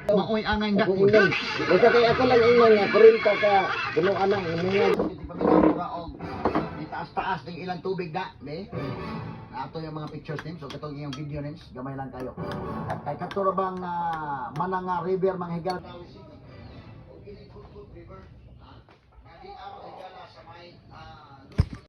Maoy angay Ako ingnan. Basta kay ako lang ingnan nga 40 ka kuno anang mga Itaas-taas ning ilang tubig da, be. Naato yung mga pictures nim, so katong iyong video nims, gamay lang kayo. Kay kato ra bang Mananga River, mga higala.